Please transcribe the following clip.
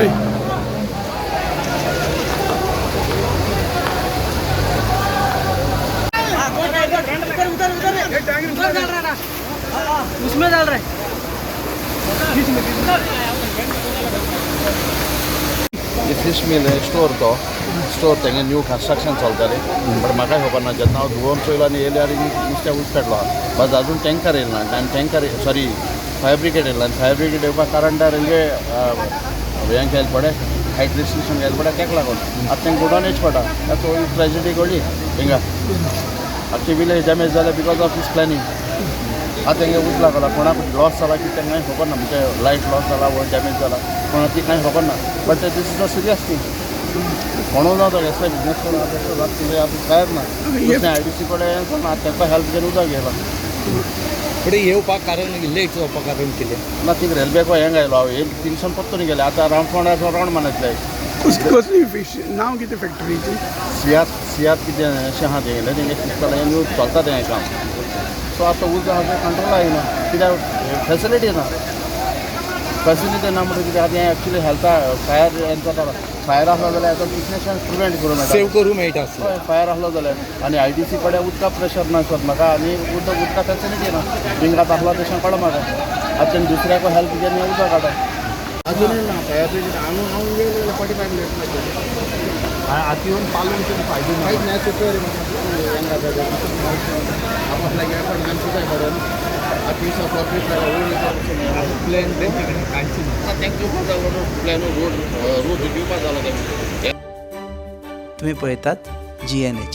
हय. उसमें डाल रहे. फिश मिल स्टोर, तो स्टोर तेंगे न्यू कन्स्ट्रक्शन चलतालें, बट म्हाकाय खबर ना. जेन्ना हांव धुवन चोयलो आनी येयले आनी नुस्त्या उदक काडलो, बस अजून टँकर येयला ना आनी टँकर, सॉरी, फायर ब्रिगेड येयला आनी फायर ब्रिगेड येवपाक कारण रेल्वे हें केलें पडे, हायट रिस्ट्रिक्शन केलें पडे. तेका लागून आतां तेंका गोडावन येवचें पडटा. आतां ही ट्रेजिडी घडली हिंगा. आख्खी विलेज डॅमेज जाल्या because of his planning. आतां तेंगे उदक लागला, कोणाक लॉस जाला कितें तेंकां कांय खबर ना. म्हणजे लायट लॉस जाला वो डॅमेज जाला कोणाक ती कांय खबर ना, but this is a serious thing. कोणू जावं, तो कसलो बिजनेस करून आतां तसो जाता कितें आतां कांयच ना. दुसरें आयडीसी कडेन ना, तांकां हेल्प घेवन उदक घेयला. फुडें येवपाक कारण, लेट जावपाक कारण कितें? ना, थिंग रेल्वेक हेंग आयलो हांव, येयलें थिंगसून परतून गेलें. आतां रावंड रावंड मारतले. कसली फिश, नांव कितें फॅक्टरीचें? सियात, सियात कितें अशें आहा तेंगेलें. तेंगे फिश न्यू चलता तें काम. सो आतां उदक आहा तें कंट्रोल येना कित्याक फॅसिलिटी ना. फॅसिलिटी ना म्हणटकीर कितें आतां हें एक्चुली हेल्था फायर हें जाता. फायर आसलो जाल्यार आतां कितलेशें प्रिवेंट करूं मेळटा. सेव करूं मेळटा आसलें. हय, फायर आसलो जाल्यार. आनी आयडीसी कडेन उदका प्रेशर ना सर म्हाका आनी उदक उदका फॅसिलिटी ना. थिंगा आसलो तशें कळ्ळें म्हाका. आतां तेणें दुसऱ्याक हेल्प घेवन हें उदक काडटा. अजूनय ना फायर ब्रिगेड. हांव हांव येयलें 45 मिनिट्स. आतां येवन पालून तरी फायदो ना. कांयच ना. आपल्याक प्लॅन ते तिकडे कांयच ना. प्लॅन रोड रोड दिवपा जालो तें. तुम्ही पळयतात जीएनएच.